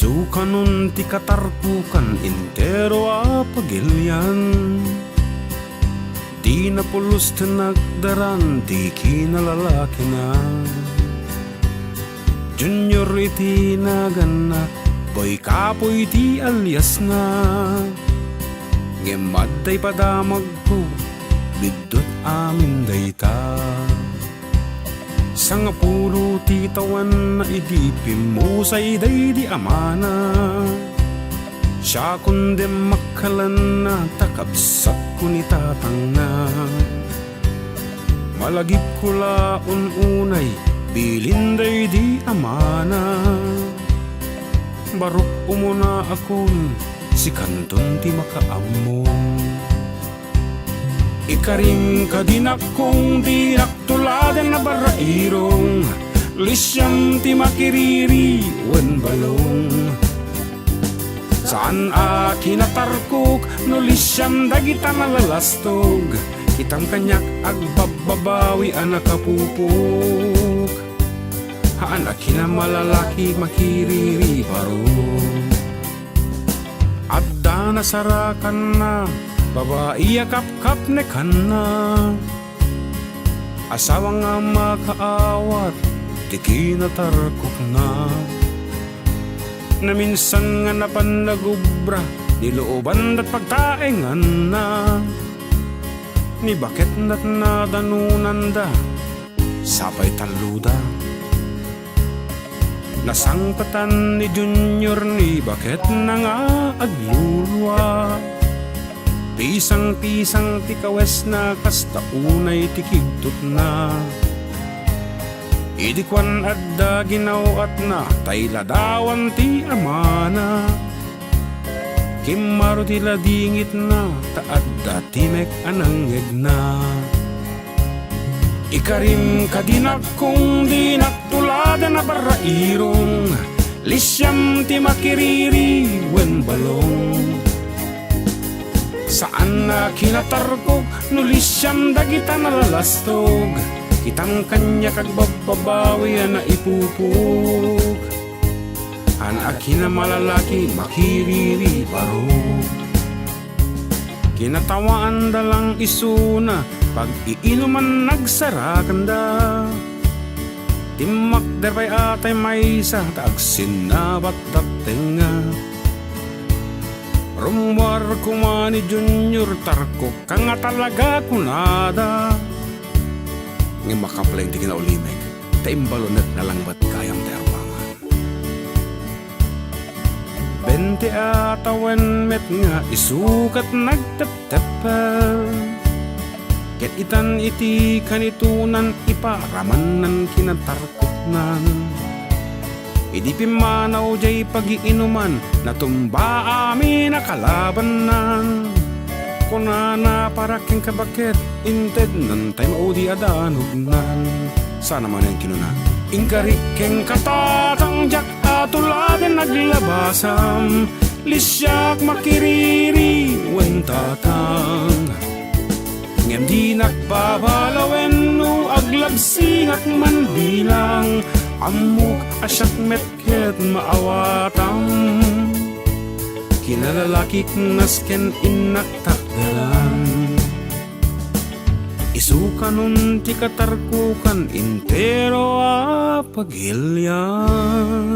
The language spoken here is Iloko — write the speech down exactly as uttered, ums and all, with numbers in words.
Isukanon ti katarkokan entero a pagilian. Dina pulos ti nagdaran ti kinalalakina. Junior iti naganna, Boy Kapoy ti aliasna. Ngem adda ipadamagko, biddut amin dayta. Sangapulo ti tawenna idi pimmusay daydi amana. Siakon dimmakkelanna ta kabsatko ni tatangna. Malagipko la un-unay bilin daydi amana. Barok umuna akon, sikanton ti makaammo. Ikarim kadi nakkong, dinak tuladen a barrairong. Lisiam ti makiriri wen balong. Saan a kinatarkok no lisiam dagita nalalastog. Kitam kaniak agbabbabawi a nakapupok. Haan a kinamalalaki makiriri barong. Adda nasarakanna, babai a kapkapnekanna. Asawa nga makaawat ti kinatarkokna. Naminsan nga napan nagubra, niloobandat pagtaenganna. Nibaketdat nadanonanda, sapay talloda. Nasangpetan ni Junior ni baketna nga aglulua. Pisang-pisang ti kawesna kasta unay ti kigtutna. Idi kuan adda ginaw-atna, tay ladawan ti amana. Kimmaro ti ladingitna, ta adda timek a nangngegna. Ikarim kadi nakkong, dinak tuladen a barrairong. Lisiam ti makiriri wen balong. Saan a kinatarkok no lisiam dagita nalalastog. Kitam kaniak agbabbabawi a naipupok. Haan a kinamalalaki makiriri barong. Kinatawaanda lang isuna, pag-iinuman nagsarakanda. Timmakder pay a tay maysa ta agsinnabat dattengnga. Rummuar koma ni Junior, tarkokka nga talaga kunada. Ngem makapleng ti kinaulimek, ta imbalunek nalangbat gayam ti arwangan. Bente a tawen met nga isu ket nagtepteppel. Ket itan iti kanitonan iparamannan kinatarkoknan. Idi pimmanaw diay pagiinuman, natumba amin a kalabannan. Kunana para ken kabaket, intednan tay maudi a danognan. Sana manen kinuna, "Inkarik kenka, tatang, diak a tuladen aglabasam. Lisiak makiriri wen tatang. Ngem dinak babalawen no aglagsiak man bilang. Ammok a siak met ket maawatam. Kinalalakik nasken innak takderan. Isukanon ti katarkokan entero a pagilian."